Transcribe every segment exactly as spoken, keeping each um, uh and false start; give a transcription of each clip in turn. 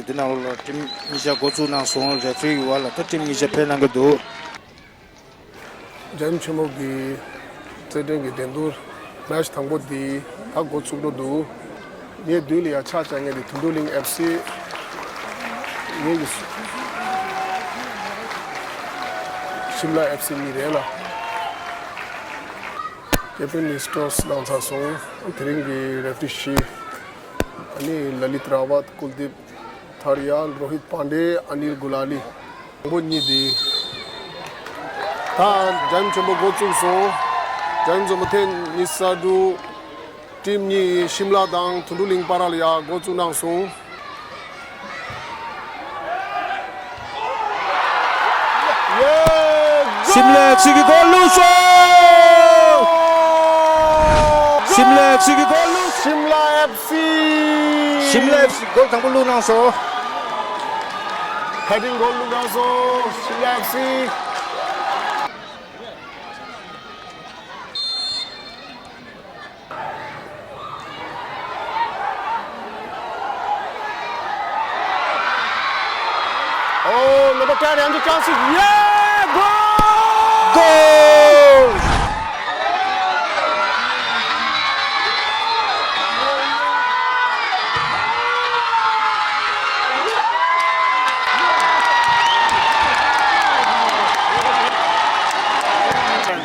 འདི་ནང་ལོགས་ལ་ཊིམ་གཉིས་ཆ་འགོ་བཙུགས་གནང་སོང་། རེ་ཕི་རི་གི་འོག་ལ་ད་ཊིམ་གཉིས་ཆ་ཕེབས་གནང་གི་འདུག། རྒྱལ་ཡུམ་ཆེན་མོ་གི་རྩེད་འགྲན་གྱི་འགྲན་བསྡུར་མེ་ཆི་དང་པོ་འདི་ད་འགོ་བཙུགས་འགྲོ་འདུག། ངའི་མདུན་ལ་ཡ་ཆ་བཅར་མཁན་འདི་དུང་སྒྲོན་གླིང་ཨེཕ་སི། ངེད་ཀྱི་ཤིམ་ལ་ཨེཕ་སི་གཉིས་རེད་ལ། ཀེ་པི་ཊན་ནི་སི་ཊོ་སི་གནང་ཚར་སོང་། དེ་རིང་གི་རེ་ཕི་རི་བཞི། ཨ་ནི་ལ་ལི་ཏི་ར་ཝད། ཀུལ་དིབ། ཐར་ཡ། རོ་ཧིད་པཱན་ཌེ། ཨ་ནིལ་གུ་ལ་ལི། དང་པོ་གཉིས་འདི། ད་རྒྱལ་ཡུམ་ཆེན་མོ་འགོ་བཙུགས་སོང་། རྒྱལ་ཡུམ་ཆེན་མོ་ཐེངས་ཉི་ཤུ་རྩ་དྲུག། ཊིམ་གཉིས་ཤིམ་ལ་དང་དུང་སྒྲོན་གླིང་བར་ལ་ཡ་འགོ་བཙུགས་གནང་སོང་། ཤིམ་ལ་ཨེཕ་སི་གིས་གོལ་བླུགས་སོང་། ཤིམ་ལ་ཨེཕ་སི་གིས་གོལ་བླུགས། ཤིམ་ལ་ཨེཕ་སི། ཤིམ་ལ་ཨེཕ་སི་གོལ་དང་པོ་བླུགས་གནང་སོང་། ཧེ་ཌིང་གོལ་བླུགས་གནང་སོང་། ཤིམ་ལ་ཨེཕ་སི། Oh, number ten, Andrew Johnson. Yeah, goal! Goal!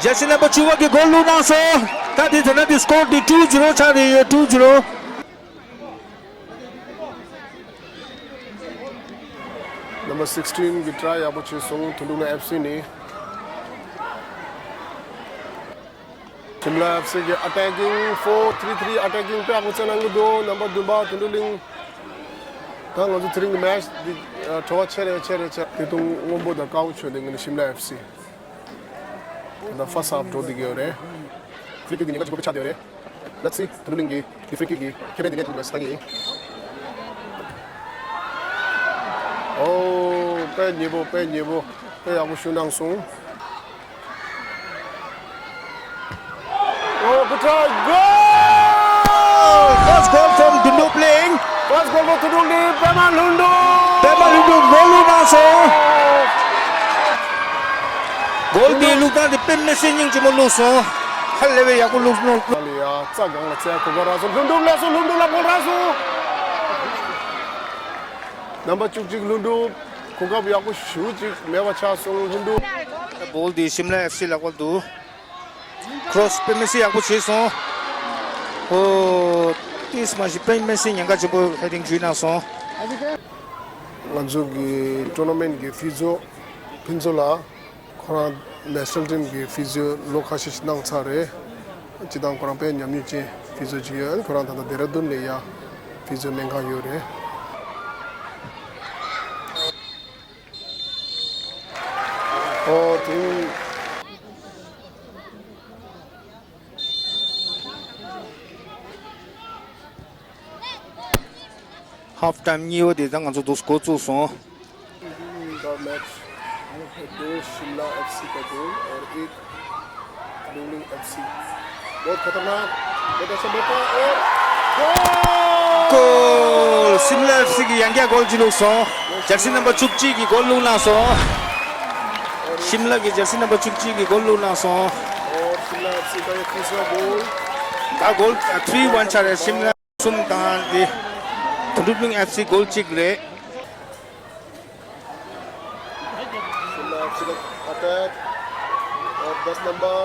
Jersey number བཅུ་པ་གིས་གོལ་བླུགས་གནང་སོང་། ད་དེ་ད་ན་དེ་སི་ཀོར་དེ་two zero ཆགས་རེད་ཡོད། Two zero། Number sixteen གིས་ཊ་རའི་ཡག་པོ་བྱས་སོང་། དུང་སྒྲོན་གླིང་ཨེཕ་སི་ནས། ཤིམ་ལ་ཨེཕ་སི་གི་ཨ་ཊེ་ཀིང་four three three ཨ་ཊེ་ཀིང་དཔེ་ཡག་པོ་རྩེད་གནང་གི་འདུག། ནམ་བར་བདུན་པ་དུང་སྒྲོན་གླིང་། ད་ང་ཚོ་དེ་རིང་གི་མེ་ཆི་འདི་བྲོ་བ་ཆེ་རེད་ཆེ་རེད་ཆེ། དེ་དུང་སྔོན་པོ་དང་དཀར་པོ་མཆོད་དེ་ངས་ནི་ཤིམ་ལ་ཨེཕ་སི། ད་ཧྥ་སི་ཊི་ཧཱཕ་འགྲོ་བསྡད་ཀྱི་ཡོད་རེད། ཕི་རི་ཀིག་དེ་ཉེན་ཁ་ཆེན་པོ་དཔེ་ཆགས་བསྡད་ཡོད་རེད། Let's see དུང་སྒྲོན་གླིང་གི་ཕི་རི་ཀིག་གི་ཁེ་ཕན་དེ་ནས་ཐོན་པའི་ས་ཡིན། ཨོ། དཔེ་ཉེ་པོ་དཔེ་ཉེ་པོ་དཔེ་ཡག་པོ་ཞུ་གནང་སོང་། Oh, good try. Goal! First goal from Dundu playing. First goal for Dundu playing. པད་མ་ལྷུན་གྲུབ། པད་མ་ལྷུན་གྲུབ་གོལ་བླུགས་གནང་སོང་། གོལ་དེ་བླུགས་སྟངས་དེ་དཔེ་མི་སྲིད་སྙིང་རྗེ་མོ་བླུགས་སོང་། ཧ་ལས་པའི་ཡག་པོ་བླུགས་སོང་། ལ་ཡ་རྩ་སྒང་ལ་རྩེ་གོ་སྐབས་རག་སོང་། ལྷུན་གྲུབ་ལས་སོང་། ལྷུན་གྲུབ་ལ་གོལ་རག་སོང་། རྣམ་པ་བཅུ་གཅིག་ལྷུན་གྲུབ། གོ་སྐབས་ཡག་པོ་ཞེ་པོ་ཅིག་མེད་པ་ཆགས་སོང་། ལྷུན་གྲུབ། བོལ་དེ་ཤིམ་ལ་ཨེཕ་སི་ལག་པར་འདུག། ཁྲོ་སི་དཔེ་མི་སྲིད་ཡག་པོ་བྱས་སོང་། ཨོ། ཏིས་མ་ཞིག་དཔེ་མི་སྲིད་ཉེན་ཁ་ཆེན་པོ་ཧེ་ཌིང་འཇུས་གནང་སོང་། ང་ཚོ་གི་ཊོར་ན་མེན་ཊི་གི་ཕི་ཛི་ཡོ་ཕུན་ཚོགས་ལགས། ཁོ་རང་ནེ་ཤ་ནལ་ཊིམ་གི་ཕི་ཛི་ཡོ་ལོ་ཁ་ཤས་ཤིག་གནང་ཚར་རེད། སྤྱིར་བཏང་ཁོ་རང་དཔེ་ཉམས་མྱོང་ཅན་ཕི་ཛི་ཡོ་ཅིག་ཡོད། ཁོ་རང་ད་ལྟ་ལྡེ་ར་ལྡུན་ལ་ཡ་ཕི་ཛི་ཡོ་སྨན་ཁང་ཡོད་རེད། ཨོ་དེ། ཧབ་ཊའིམ་གཉིས་པ་དེ་ད་ང་ཚོ་འདུག་འགོ་བཙུགས་སོང་། का मैच, एक गोल शिमला एफसी का गोल और एक डुंगलिंग एफसी। बहुत खतरनाक, बहुत अच्छा मौका और गोल! གོལ། ཤིམ་ལ་ཨེཕ་སི་གིས་ཡང་བསྐྱར་གོལ་གཅིག་བླུགས་སོང་། ཇར་སི་ནམ་བར་བཅུ་གཅིག་གིས་གོལ་བླུགས་གནང་སོང་། ཤིམ་ལ་གིས་ཇར་སི་ནམ་བར་བཅུ་གཅིག་གིས་གོལ་བླུགས་གནང་སོང་། और शिमला एफसी का ये तीसरा गोल। ད་གོལ་ཐི་རི་ཝན་ཆགས་རེད། ཤིམ་ལ་གསུམ་དང་དེ་དུང་སྒྲོན་གླིང་ཨེཕ་སི་གོལ་གཅིག་རེད། शिमला एफसी का अटैक और दस नंबर,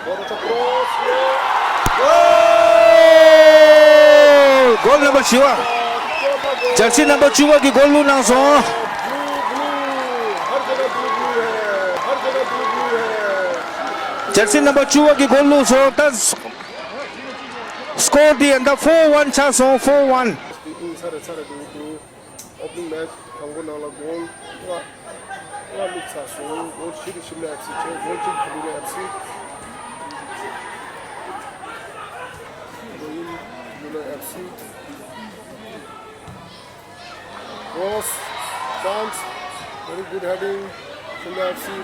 बहुत अच्छा क्रॉस। གོལ། གོལ་ནམ་བར་བཞི་པ། ཇར་སི་ནམ་བར་བཅུ་པ་གིས་གོལ་བླུགས་གནང་སོང་། ब्लू ब्लू, हर जगह ब्लू ब्लू है, हर जगह ब्लू ब्लू है। ཇར་སི་ནམ་བར་བཅུ་པ་གིས་གོལ་བླུགས་སོང་། ད་སི་ཀོར་དེ་ཡང་ད་ཕོར་ཝན་ཆགས་སོང་། ཕོར་ཝན། འོ་པ་ནིང་མེ་ཆི་དང་པོ་ནང་ལ་གོལ་ལྔ་ལྔ་བླུགས་ཚར་སོང་། གོལ་བཞི་དེ་ཤིམ་ལ་ཨེཕ་སི་བྱས། གོལ་གཅིག་དུང་སྒྲོན་ཨེཕ་སི། གོལ་ཡིན་དུང་སྒྲོན་ཨེཕ་སི། Cross, chance, very good heading, ཤིམ་ལ་ཨེཕ་སི།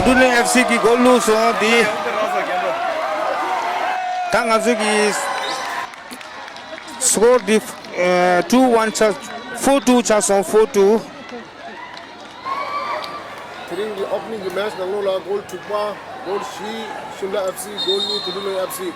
ཌུ་ལིང་ཨེཕ་སི་གི་གོལ་བླུགས་སོང་། དེ་ད་ང་ཚོ་གི་སི་ཀོར་འདི་ཨ་ཊུ་ཝན་ཆགས། ཕོར་ཊུ་ཆགས་སོང་། ཕོར་ཊུ། དེ་རིང་གི་ཨོ་པ་ནིང་གི་མེ་ཆི་ནང་ལོགས་ལ་གོལ་དྲུག་པ། གོལ་བཞི་ཤིམ་ལ་ཨེཕ་སི། གོལ་གཉིས་ཌུ་ལིང་ཨེཕ་སི།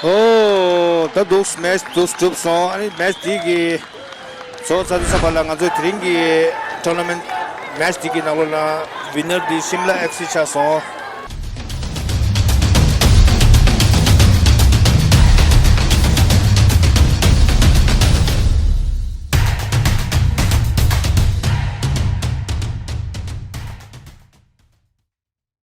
ཨོ། ད་འདུག་མེ་ཆི་འདུག་གྲུབ་སོང་། ཨ་ནི་མེ་ཆི་འདི་གི་རྫོགས་ཚར་དུས་ཙམ་པ་ལ་ང་ཚོའི་དེ་རིང་གི་ཊོར་ན་མེན་ཊི་མེ་ཆི་འདི་གི་ནང་ལོགས་ལ་ཝི་ནར་འདི་ཤིམ་ལ་ཨེཕ་སི་ཆགས་སོང་།